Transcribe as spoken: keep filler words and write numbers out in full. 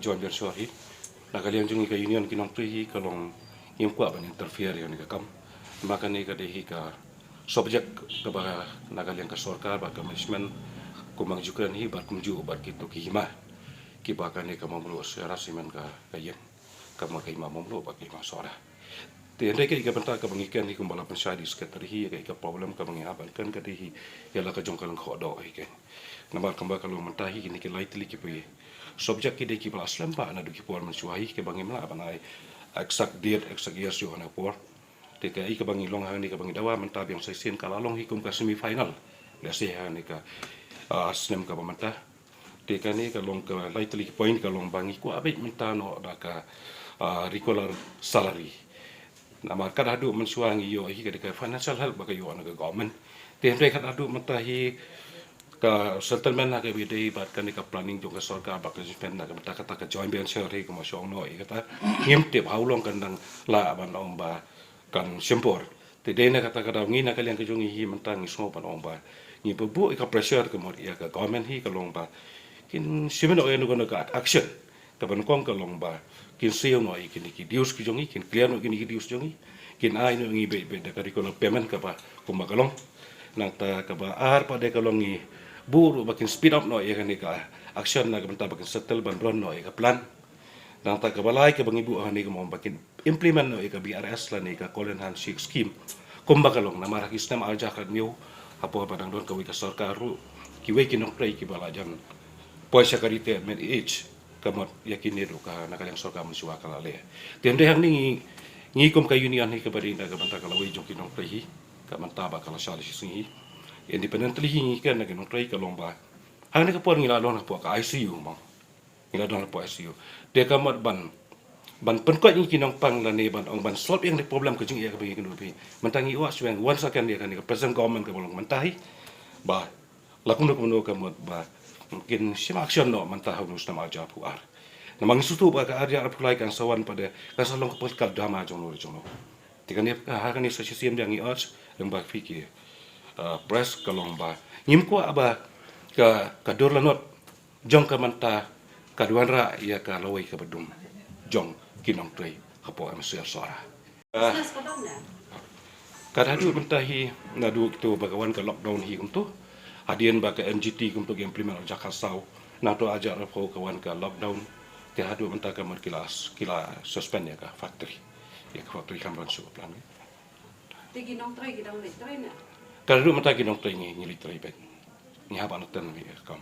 Joint venture hi, na ka liang jong ngi ka union ki nongtrei hi ka long ngim kwah ban interfere ïa kane ka kam. Namar kane ka dei hi ka subject kaba na ka liang ka sorkar bad ka management kum ba ngi ju kren hi bad kumjuh bad kito ki hima kiba kane ka Mawmluh Sohra Cement ka, ka ïeng. Kaba ka hima Mawmluh bad ka hima Sohra. Te hynrei kaei ka bynta kaba ngi kren hi kumba la pynshai da i secretary hi, kaei ka problem kaba ngi hap ban kren ka dei hi ïa la ka jong ka lyngkhuh doh hi kein. Namar kumba ka long mynta hi kine ki lai tylli ki poi subject ki dei kiba la slem bha naduh ki por mynshuwa hi, kiba ngim lah ban ai exact date, exact year shuh na ka por. Te kaei kaba ngi long hangne kaba ngi dawa mynta biang sa shisien ka la long hi kum ka semi final. Lehse hangne ka, ah, snem kaba mynta. Te kane ka long ka lai tylli ki point ka long ba ngi kwah beit mynta noh da ka, ah, regular salary. Namar kat haduh mynshuwa ngi ïoh hi ka dei ka financial help ba ka ïoh na ka government. Te hynrei kat haduh mynta hi ka settlement ha kaba ïadei bad kane ka planning jong ka sorkar bad ka jingspend na ka bynta kata ka joint venture hi kumba shong noh ïa kata. Ngim tip how long kan dang lah ban ong ba kan shim bor. Te dei na kata ka daw ngi na ka liang ka jong ngi hi mynta ngi sngew ban ong ba ngi pynbuh ïa ka pressure ka mut ïa ka government hi ka long ba kin shim noh ïa kano kano ka action. Kaba nyngkong ka long ba kin siew noh ïa kine ki dues ki jong ngi, kin clear noh kine ki dues jong ngi, kin ai noh ngi beit beit da ka regular payment kaba kumba ka long. Nangta kaba ar pat de ka long ngi buh ruh ba kin speed up noh ïa kane ka action na ka bynta ba kin settle ban run noh ïa ka plan. Nangta kaba lai kaba ngi buh hangne ka mut ba kin implement noh ïa ka B R S lane ka Call and Handshake Scheme. Kumba ka long namar ha ki snem ar hajar khathynñiew hapoh ba dang don kawei ka sorkar ruh kiwei ki nongtrei kiba la jan poi sha ka retirement age ka mut ïa kine ruh ka na ka liang sorkar mynshuwa ka la leh. Te hynrei hangne ngi, ngi kum ka union hi kaba dei na ka bynta ka lawei jong ki nongtrei hi ka bynta ba ka la shah la shisngi hi. Independently hi ngi kren na ki nongtrei ka long ba hangne ka por ngi la don hapoh ka I C U mo. Ngi la don hapoh I C U. Te ka mut ban, ban pynkoit ïa ki nongpang lane ban ong ban solve ïa kane ka problem ka jingeh kaba ngi ïakynduh bad phi. Mynta ngi ïoh shuwa once again ïa kane ka present government kaba long mynta hi. Ba la kumno kumno ka mut ba kin shim action noh mynta ha une u snem ar hajar arphew ar. Namar ngi sngewthuh ba ka ar hajar arphew lai kan sa wan pat de kan sa long ka political drama jong no jong no. Te kane ha kane sa shisien biang ngi urge lyngba phi ki, ah, press ka long ba ngim kwah ba ka, ka dur lanot jong ka mynta ka wanrah ïa ka lawei kaba dum jong ki nongtrei hapoh M C L Sohra. Ah, ka haduh mynta hi naduh kito ba ka wan ka lockdown hi kumto. Hadien ba ka M G T kumto ka implement ar hajar khatsaw. Nangta ar hajar arphew ka wan ka lockdown. Te haduh mynta ka mut ki la, ki la suspend ïa ka factory. Ïa ka factory kam run shuh ka plan. Te ki nongtrei ki dang leit trei ne? Ka haduh mynta ki nongtrei ngi, ngi leit trei beit. Ngi hap ban attend ngi kam.